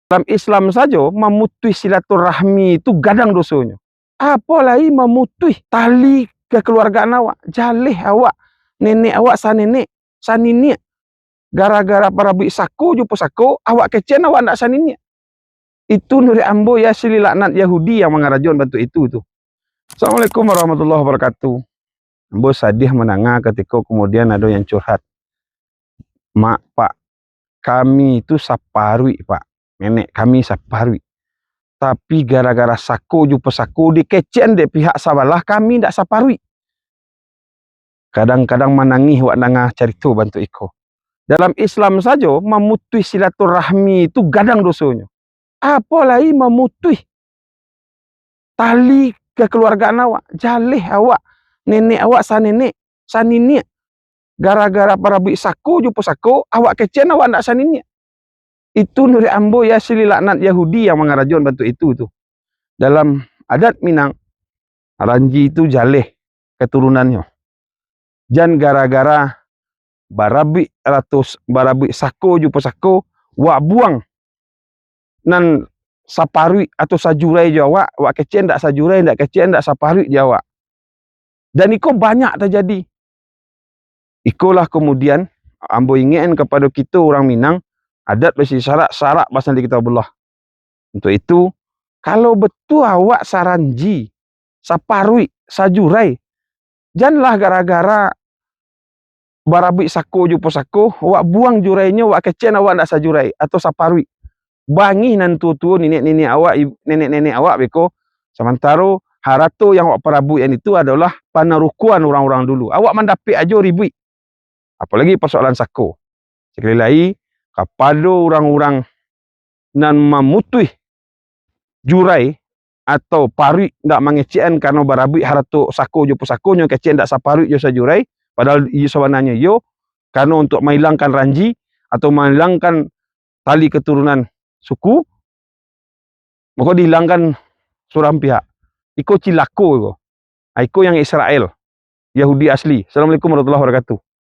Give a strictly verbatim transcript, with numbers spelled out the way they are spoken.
Dalam Islam sajo, mamutuih silaturahmi itu gadang dosonyo. Apo lai mamutuih tali kakaluargaan awak, jaleh awak, nenek awak sanenek, saniniak. Gara-gara parabuik sako jo pusako, awak kecekan awak ndak saniniak. Itu nuruik ambo, ya, silih laknat Yahudi yang mangarajoan bantuak itu tu. Assalamualaikum warahmatullahi wabarakatuh. Ambo sadih mandanga katiko kamudian ado yang curhat. Mak, Pak, kami tu saparuik, Pak. Nenek kami saparuik. Tapi gara-gara sako jo pusako dikecekan dek pihak sabalah, kami ndak saparuik. Kadang-kadang manangih wak danga carito bantuak iko. Dalam Islam sajo, mamutuih silaturahmi itu gadang dosonyo. Apo lai mamutuih tali kakaluargaan awak, jaleh awak, nenek awak sanenek, saniniak. Gara-gara parabuik sako jo pusako, awak kecekan awak ndak saniniak. Itu nuruik ambo, ya, silih laknat Yahudi yang mangarajoan bantuak itu tu. Dalam adat Minang, ranji tu jaleh katurunannyo. Jan gara-gara barabuik ratus, barabuik sako jo pusako, wak buang nan saparuik atau sajurai jo awak, wak kecekan ndak sajurai, ndak kecekan ndak saparuik jo awak. Dan iko banyak tajadi. Ikolah kamudian ambo ingekkan kapado kito urang Minang, adat basisarak, sarak basandi Kitabullah. Untuak itu, kalau batua awak saranji, saparuik, sajurai, janlah gara-gara barabuik sako jo pusako, awak buang jurainyo, awak kecekan awak ndak sajurai atau saparuik. Bangih nan tuo-tuo, niniak-niniak awak, ib-, nenek-nenek awak beko, samantaro harato yang awak parabuikan itu adolah panarukuan urang-urang dulu. Awak mandapek ajo ribuik. Apolagi pasoalan sako. Sakali lai, kapado urang-urang nan mamutuih jurai atau paruik, ndak mangecekan karano barabuik harato sako jo pusakonyo, kecekan ndak saparuik jo sajurai, padahal iyo sabananyo iyo karano untuak mailangkan ranji atau mailangkan tali katurunan suku, mako diilangkan surang pihak. Iko cilako iko. Ah, iko yang Israel, Yahudi asli. Assalamualaikum warahmatullahi wabarakatuh.